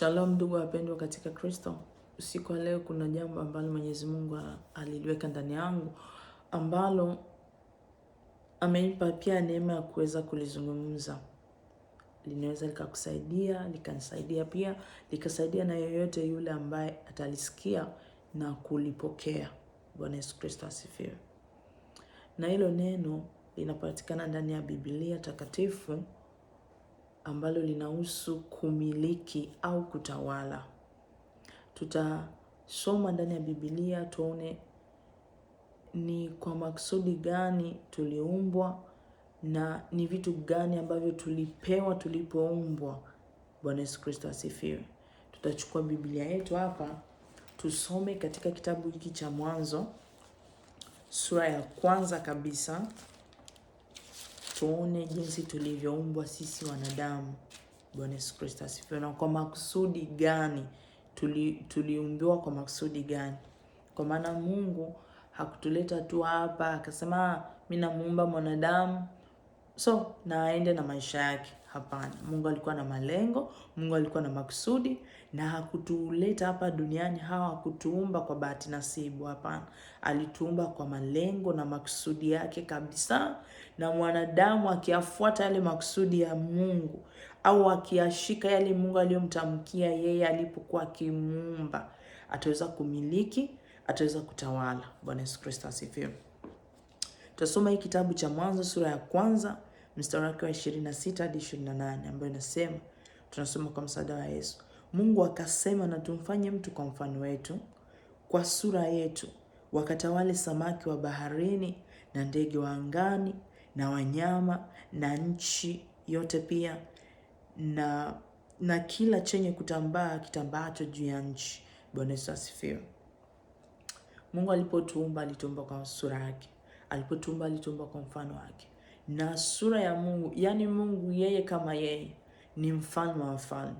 Shalom ndugu wapendwa katika Kristo. Usiku wa leo kuna jambo ambalo Mwenyezi Mungu aliliweka ndani yangu ambalo amenipa pia neema ya kuweza kulizungumza. Linaweza likakusaidia, likanisaidia pia, likasaidia na yoyote yule ambaye atalisikia na kulipokea. Bwana Yesu Kristo asifiwe. Na hilo neno linapatikana ndani ya Biblia takatifu ambalo linahusu kumiliki au kutawala. Tutasoma ndani ya Biblia tuone ni kwa makusudi gani tuliumbwa na ni vitu gani ambavyo tulipewa tulipoumbwa. Bwana Yesu Kristo asifiwe. Tutachukua Biblia yetu hapa tusome katika kitabu hiki cha Mwanzo sura ya kwanza kabisa, tuone jinsi tulivyoumbwa sisi wanadamu. Bwana Yesu Kristo asifiwe. Na kwa makusudi gani tuliumbiwa, kwa makusudi gani? Kwa maana Mungu hakutuleta tu hapa akasema mimi namuumba mwanadamu so na aende na maisha yake. Hapana, Mungu alikuwa na malengo, Mungu alikuwa na makusudi, na hakutuleta hapa duniani, hawakutuumba kwa bahati nasibu. Hapana, alituumba kwa malengo na makusudi yake kabisa, na mwanadamu akiyafuata yale makusudi ya Mungu au akiyashika yale Mungu aliyomtamkia yeye alipokuwa akimuumba, ataweza kumiliki, ataweza kutawala. Bwana Yesu Kristo asifiwe. Tutasoma hii kitabu cha Mwanzo sura ya kwanza mstari wake wa 26 hadi 28, ambayo inasema, tunasoma kwa msaada wa Yesu. Mungu akasema, na tumfanye mtu kwa mfano wetu, kwa sura yetu, wakatawale samaki wa baharini na ndege wa angani na wanyama na nchi yote pia na kila chenye kutambaa kitambaacho juu ya nchi. Bwana Yesu asifiwe. Mungu alipotuumba alituumba kwa sura yake, alipotuumba alituumba kwa mfano wake na sura ya Mungu. Yani Mungu yeye kama yeye ni mfalme wa wafalme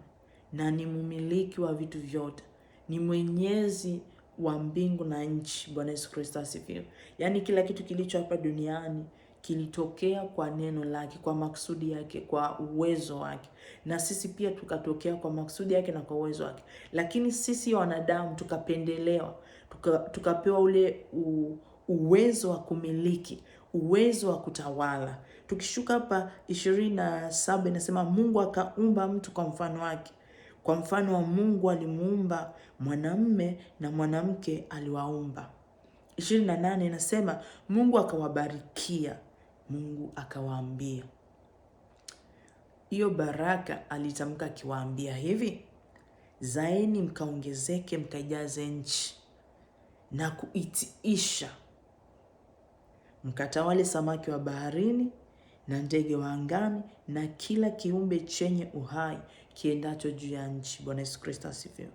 na ni mumiliki wa vitu vyote, ni mwenyezi wa mbingu na nchi. Bwana Yesu Kristo asifiwe. Yani kila kitu kilicho hapa duniani kilitokea kwa neno lake, kwa makusudi yake, kwa uwezo wake, na sisi pia tukatokea kwa makusudi yake na kwa uwezo wake. Lakini sisi wanadamu tukapendelewa, tukapewa ule uwezo wa kumiliki, uwezo wa kutawala. Tukishuka hapa 27 inasema Mungu akaumba mtu kwa mfano wake, kwa mfano wa Mungu alimuumba, mwanamume na mwanamke aliwaumba. 28 inasema Mungu akawabarikia, Mungu akawaambia. Hiyo baraka alitamka akiwaambia hivi, zaeni mkaongezeke, mkaijaze nchi na kuitiisha, mkatawale samaki wa baharini na ndege wa angani na kila kiumbe chenye uhai kiendacho juu ya nchi. Bwana Yesu Kristo asifiwe.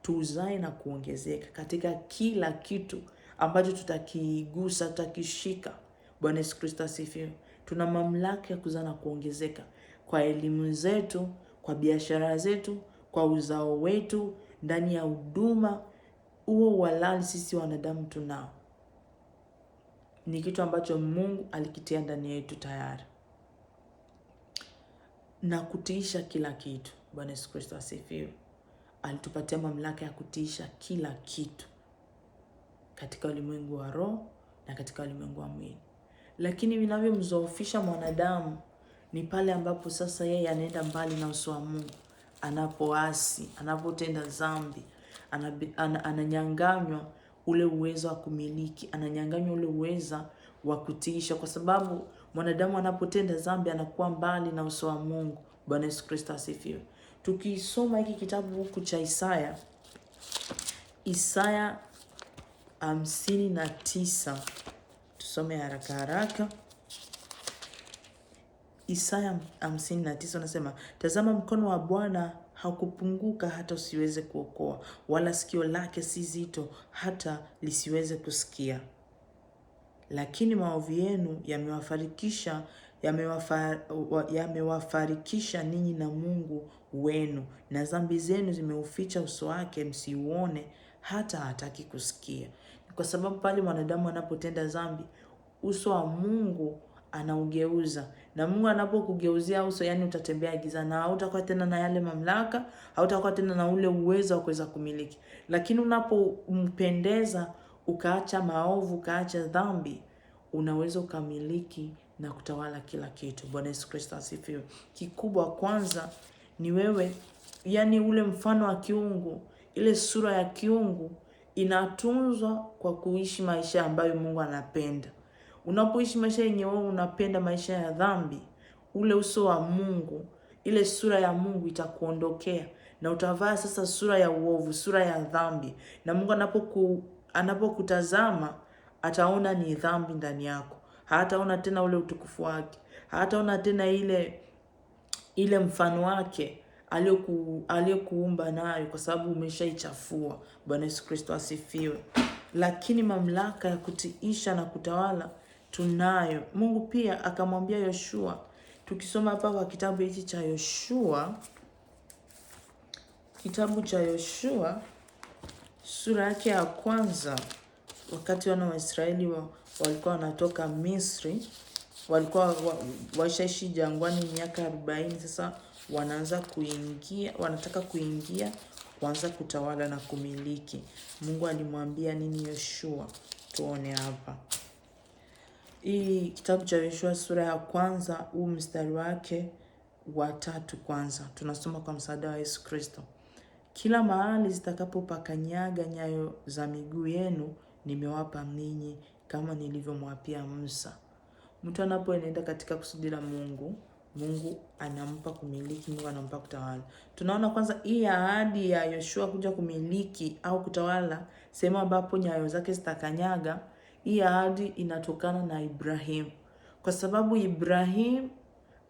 Tuzae na kuongezeka katika kila kitu ambacho tutakigusa, tutakishika. Bwana Yesu Kristo asifiwe. Tuna mamlaka ya kuzaa na kuongezeka kwa elimu zetu, kwa biashara zetu, kwa uzao wetu, ndani ya huduma. Huo uhalali sisi wanadamu tunao, ni kitu ambacho Mungu alikitia ndani yetu tayari na kutiisha kila kitu. Bwana Yesu Kristo asifiwe. Alitupatia mamlaka ya kutiisha kila kitu katika ulimwengu wa roho na katika ulimwengu wa mwili. Lakini vinavyomzoofisha mwanadamu ni pale ambapo sasa yeye anaenda mbali na uso wa Mungu, anapoasi, anapotenda dhambi, ananyang'anywa ule uwezo wa kumiliki, ananyang'anywa ule uwezo wa kutiisha, kwa sababu mwanadamu anapotenda dhambi anakuwa mbali na uso wa Mungu. Bwana Yesu Kristo asifiwe. Tukisoma hiki kitabu huku cha Isaya, Isaya 59, tusome haraka haraka. Isaya 59 unasema, tazama mkono wa Bwana hakupunguka hata usiweze kuokoa, wala sikio lake si zito hata lisiweze kusikia. Lakini maovu yenu yamewafarikisha ninyi na Mungu wenu, na dhambi zenu zimeuficha uso wake msiuone, hata hataki kusikia. Kwa sababu pale mwanadamu anapotenda dhambi, uso wa Mungu anaugeuza Na Mungu anapokugeuzia uso, yani utatembea giza na hautakuwa tena na yale mamlaka, hautakuwa tena na ule uwezo wa kuweza kumiliki. Lakini unapompendeza, ukaacha maovu, ukaacha dhambi, unaweza ukamiliki na kutawala kila kitu. Bwana Yesu Kristo asifiwe. Kikubwa kwanza ni wewe, yani ule mfano wa kiungu, ile sura ya kiungu inatunzwa kwa kuishi maisha ambayo Mungu anapenda. Unapoishi maisha yenye wewe unapenda, maisha ya dhambi, ule uso wa Mungu, ile sura ya Mungu itakuondokea na utavaa sasa sura ya uovu, sura ya dhambi. Na Mungu anapokutazama ataona ni dhambi ndani yako. Hataona tena ule utukufu wake, hataona tena ile mfano wake aliyokuumba nayo, kwa sababu umeshaichafua. Bwana Yesu Kristo asifiwe. Lakini mamlaka ya kutiisha na kutawala tunayo. Mungu pia akamwambia Yoshua, tukisoma hapa kwa kitabu hichi cha Yoshua, kitabu cha Yoshua sura yake ya kwanza, wakati wana wa Israeli walikuwa wanatoka Misri, walikuwa waishaishi jangwani miaka 40. Sasa wanaanza kuingia, wanataka kuingia kuanza kutawala na kumiliki. Mungu alimwambia nini Yoshua? Tuone hapa. Hii kitabu cha Yoshua sura ya kwanza, huu mstari wake wa 3 kwanza. Tunasoma kwa msaada wa Yesu Kristo. Kila mahali zitakapopakanyaga nyayo za miguu yenu nimewapa ninyi, kama nilivyomwapia Musa. Mtu anapoenenda katika kusudi la Mungu, Mungu anampa kumiliki, Mungu anampa kutawala. Tunaona kwanza hii ahadi ya Yoshua kuja kumiliki au kutawala sehemu ambapo nyayo zake zitakanyaga, hii ahadi inatokana na Ibrahim. Kwa sababu Ibrahim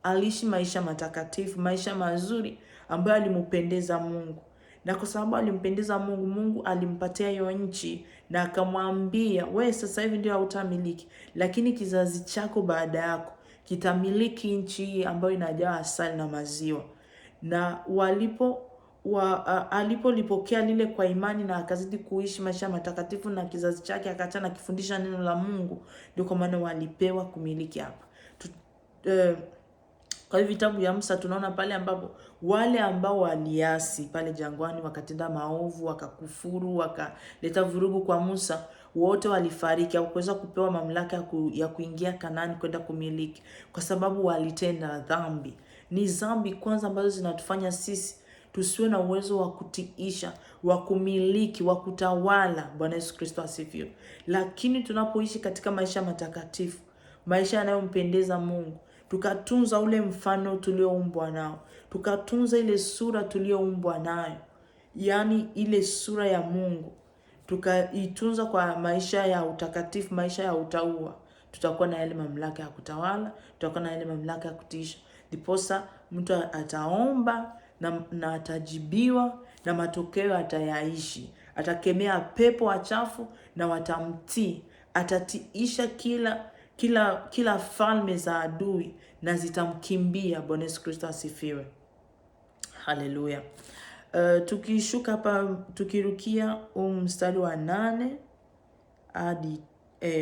aliishi maisha matakatifu, maisha mazuri ambayo alimpendeza Mungu. Na kwa sababu alimpendeza Mungu, Mungu alimpatia hiyo nchi na akamwambia, we sasa hivi ndio hautamiliki, lakini kizazi chako baada yako kitamiliki nchi hii ambayo inajaa asali na maziwa. Na alipolipokea lile kwa imani na akazidi kuishi maisha matakatifu na kizazi chake akaachana akifundisha neno la Mungu, ndio kwa maana walipewa kumiliki hapa. Kwa hiyo vitabu vya Musa tunaona pale ambapo wale ambao waliasi pale jangwani wakatenda maovu, wakakufuru, wakaleta vurugu kwa Musa, wote walifariki, hawakuweza kupewa mamlaka ya kuingia Kanaani kwenda kumiliki kwa sababu walitenda dhambi. Ni dhambi kwanza ambazo zinatufanya sisi tusiwe na uwezo wa kutiisha, wa kumiliki, wa kutawala. Bwana Yesu Kristo asifiwe. Lakini tunapoishi katika maisha matakatifu, maisha yanayompendeza Mungu, tukatunza ule mfano tulioumbwa nao, tukatunza ile sura tulioumbwa nayo, yani ile sura ya Mungu, tukaitunza kwa maisha ya utakatifu, maisha ya utauwa, tutakuwa na yale mamlaka ya kutawala, tutakuwa na yale mamlaka ya kutiisha. Ndiposa mtu ataomba na atajibiwa na matokeo atayaishi. Atakemea pepo wachafu na watamtii. Atatiisha kila falme za adui na zitamkimbia. Bwana Yesu Kristo asifiwe. Haleluya. Tukishuka hapa, tukirukia mstari wa 8 hadi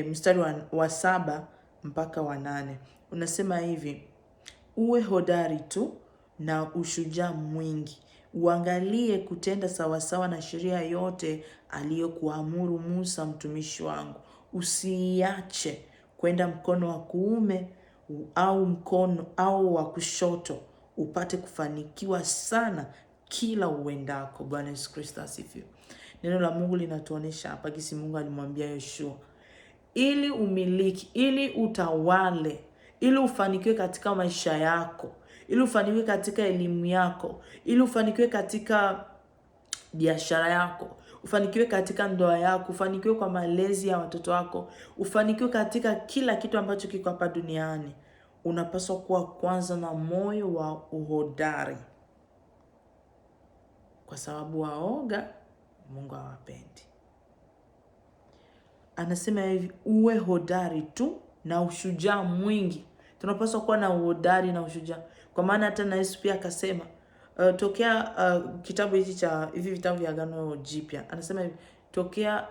mstari wa 7 mpaka wa 8. Unasema hivi: uwe hodari tu na ushujaa mwingi, uangalie kutenda sawasawa na sheria yote aliyokuamuru Musa mtumishi wangu. Usiache kwenda mkono wa kuume au mkono au wa kushoto, upate kufanikiwa sana kila uendako. Bwana Yesu Kristo asifiwe. Neno la Mungu linatuonesha hapa jinsi Mungu alimwambia Yoshua, ili umiliki, ili utawale, ili ufanikiwe katika maisha yako, ili ufanikiwe katika elimu yako, ili ufanikiwe katika biashara yako, ufanikiwe katika ndoa yako, ufanikiwe kwa malezi ya watoto wako, ufanikiwe katika kila kitu ambacho kiko hapa duniani, unapaswa kuwa kwanza na moyo wa uhodari, kwa sababu waoga Mungu hawapendi. Anasema hivi, uwe hodari tu na ushujaa mwingi. Tunapaswa kuwa na uhodari na ushujaa, kwa maana hata na Yesu pia akasema, tokea kitabu hichi cha hivi vitabu vya Agano Jipya, anasema hivi, tokea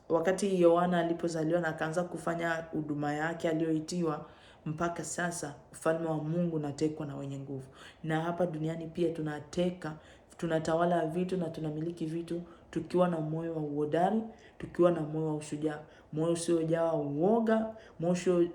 wakati Yohana alipozaliwa na akaanza kufanya huduma yake aliyoitiwa Mpaka sasa ufalme wa Mungu unatekwa na wenye nguvu. Na hapa duniani pia tunateka, tunatawala vitu na tunamiliki vitu tukiwa na moyo wa uhodari, tukiwa na moyo wa ushujaa, moyo usiojawa uoga,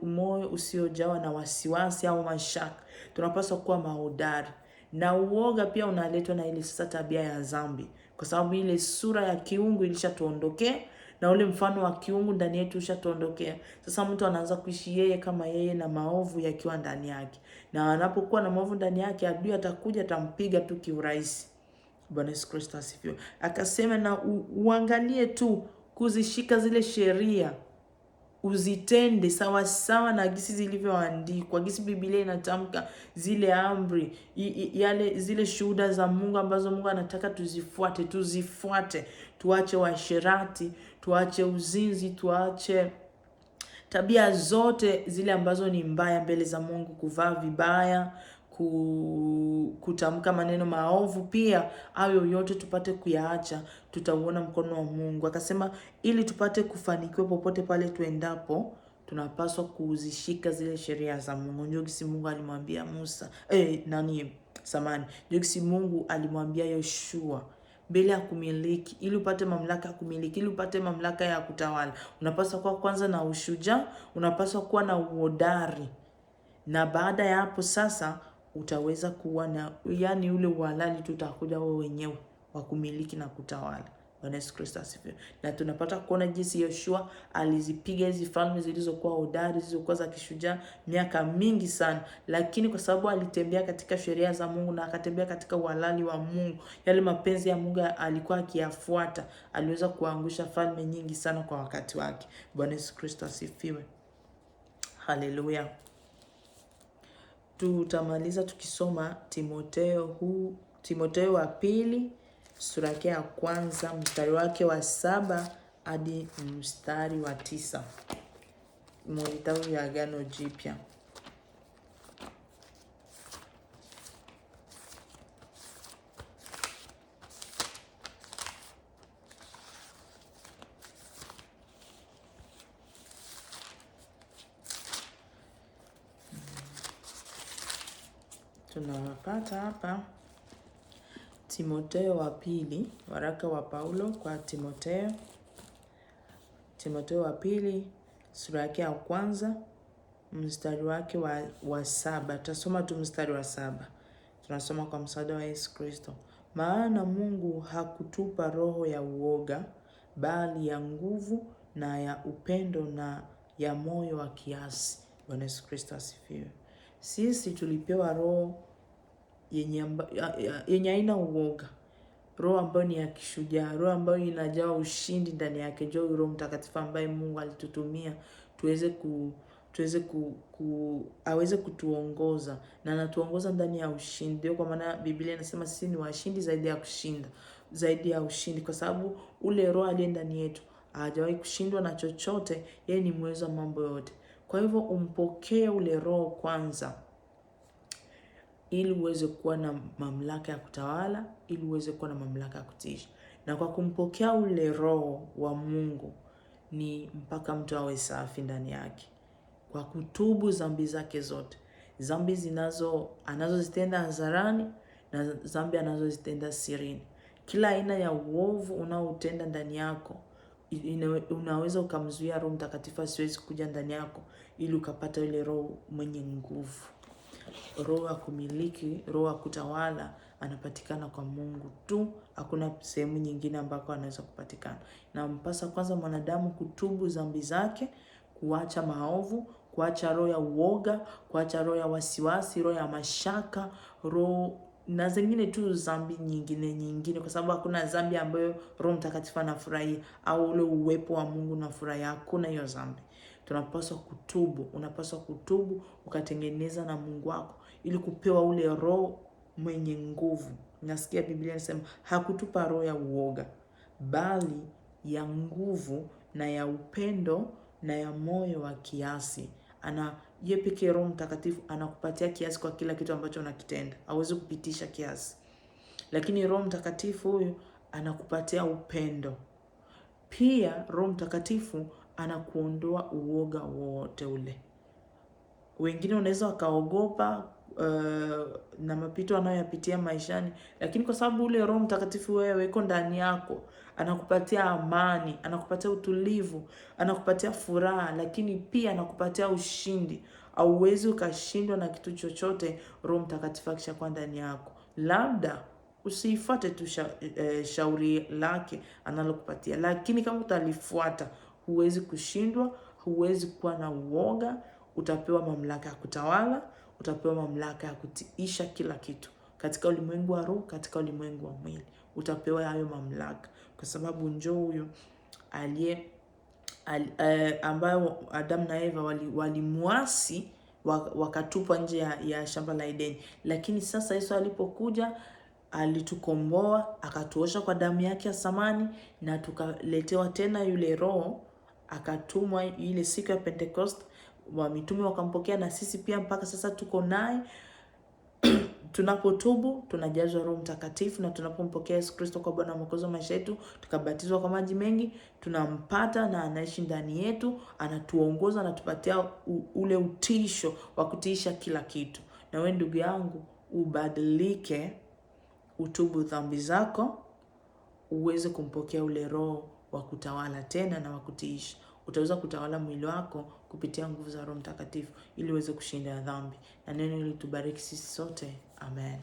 moyo usiojawa na wasiwasi au mashaka. Tunapaswa kuwa mahodari. Na uoga pia unaletwa na ile sasa tabia ya dhambi, kwa sababu ile sura ya kiungu ilishatuondokea na ule mfano wa kiungu ndani yetu ushatuondokea. Sasa mtu anaanza kuishi yeye kama yeye na maovu yakiwa ndani yake, na anapokuwa na maovu ndani yake, adui atakuja atampiga tu kiurahisi. Bwana Yesu Kristo asifiwe. Akasema na uangalie tu kuzishika zile sheria, uzitende sawa sawa na gisi zilivyoandikwa, gisi Biblia inatamka zile amri, yale zile shuhuda za Mungu ambazo Mungu anataka tuzifuate, tuzifuate. Tuache uasherati, tuache uzinzi, tuache tabia zote zile ambazo ni mbaya mbele za Mungu, kuvaa vibaya, kutamka maneno maovu pia, hayo yote tupate kuyaacha, tutauona mkono wa Mungu. Akasema ili tupate kufanikiwa popote pale tuendapo, tunapaswa kuzishika zile sheria za Mungu. Ndio gisi Mungu alimwambia Musa, ndio gisi Mungu alimwambia Yoshua mbele ya kumiliki, ili upate mamlaka ya kumiliki, ili upate mamlaka ya kutawala, unapaswa kuwa kwanza na ushujaa, unapaswa kuwa na uhodari, na baada ya hapo sasa utaweza kuwa na, yani ule uhalali tu utakuja wewe wenyewe wa kumiliki na kutawala. Bwana Yesu Kristo asifiwe. Na tunapata kuona jinsi Yoshua alizipiga hizi falme zilizokuwa hodari, zilizokuwa za kishujaa miaka mingi sana, lakini kwa sababu alitembea katika sheria za Mungu na akatembea katika uhalali wa Mungu, yale mapenzi ya Mungu alikuwa akiyafuata, aliweza kuangusha falme nyingi sana kwa wakati wake. Bwana Yesu Kristo asifiwe. Haleluya. Tutamaliza tukisoma Timotheo wa pili sura yake ya kwanza mstari wake wa 7 hadi mstari wa 9, vitabu vya Agano Jipya. Tunawapata hapa Timotheo wa pili, waraka wa Paulo kwa Timotheo. Timotheo wa pili sura yake ya kwanza mstari wake wa 7. Tutasoma tu mstari wa 7. Tunasoma kwa msaada wa Yesu Kristo. Maana Mungu hakutupa roho ya uoga, bali ya nguvu na ya upendo na ya moyo wa kiasi. Bwana Yesu Kristo asifiwe. Sisi tulipewa roho yenye haina uoga, roho ambayo ni ya kishujaa, roho ambayo inajaa ushindi ndani yake. Njoo Roho Mtakatifu ambaye Mungu alitutumia aweze kutuongoza, na anatuongoza ndani ya ushindi. Ndio kwa maana Biblia inasema sisi ni washindi zaidi ya kushinda, zaidi ya ushindi, kwa sababu ule roho aliye ndani yetu hajawahi kushindwa na chochote. Yeye ni mweza mambo yote. Kwa hivyo umpokee ule roho kwanza, ili uweze kuwa na mamlaka ya kutawala, ili uweze kuwa na mamlaka ya kutiisha. Na kwa kumpokea ule roho wa Mungu ni mpaka mtu awe safi ndani yake, kwa kutubu dhambi zake zote, dhambi anazozitenda hadharani na dhambi anazozitenda sirini. Kila aina ya uovu unaoutenda ndani yako unaweza ukamzuia Roho Mtakatifu asiwezi kuja ndani yako, ili ukapata ile roho mwenye nguvu. Roho ya kumiliki, roho ya kutawala anapatikana kwa Mungu tu, hakuna sehemu nyingine ambako anaweza kupatikana. Na mpasa kwanza mwanadamu kutubu dhambi zake, kuacha maovu, kuacha roho ya uoga, kuacha roho ya wasiwasi, roho ya mashaka, roho na zingine tu dhambi nyingine nyingine, kwa sababu hakuna dhambi ambayo Roho Mtakatifu anafurahia au ule uwepo wa Mungu unafurahia. Hakuna hiyo dhambi. Tunapaswa kutubu. Unapaswa kutubu ukatengeneza na Mungu wako ili kupewa ule roho mwenye nguvu. Nasikia Biblia inasema hakutupa roho ya uoga, bali ya nguvu na ya upendo na ya moyo wa kiasi. Yeye pekee Roho Mtakatifu anakupatia kiasi kwa kila kitu ambacho unakitenda. Hawezi kupitisha kiasi. Lakini Roho Mtakatifu huyu anakupatia upendo. Pia Roho Mtakatifu anakuondoa uoga wote ule. Wengine wanaweza wakaogopa na mapito anayoyapitia maishani, lakini kwa sababu ule Roho Mtakatifu wewe iko ndani yako, anakupatia amani, anakupatia utulivu, anakupatia furaha, lakini pia anakupatia ushindi. Hauwezi ukashindwa na kitu chochote Roho Mtakatifu akishakuwa ndani yako. Labda usiifuate tu shauri lake analokupatia, lakini kama utalifuata, huwezi kushindwa, huwezi kuwa na uoga. Utapewa mamlaka ya kutawala, utapewa mamlaka ya kutiisha kila kitu katika ulimwengu wa roho, katika ulimwengu wa mwili, utapewa hayo mamlaka, kwa sababu njoo huyo aliye ambayo Adamu na Eva walimuasi wakatupwa nje ya shamba la Edeni, lakini sasa Yesu alipokuja alitukomboa akatuosha kwa damu yake ya samani, na tukaletewa tena yule Roho akatumwa ile siku ya Pentecost, wa mitume wakampokea, na sisi pia mpaka sasa tuko naye. Tunapotubu tunajazwa Roho Mtakatifu, na tunapompokea Yesu Kristo kwa Bwana Mwokozi wa maisha yetu, tukabatizwa kwa maji mengi, tunampata na anaishi ndani yetu, anatuongoza, anatupatia ule utisho wa kutiisha kila kitu. Na wewe ndugu yangu, ubadilike, utubu dhambi zako, uweze kumpokea ule Roho wa kutawala tena na wa kutiisha. Utaweza kutawala mwili wako kupitia nguvu za Roho Mtakatifu ili uweze kushinda dhambi. Na neno hili tubariki sisi sote. Amen.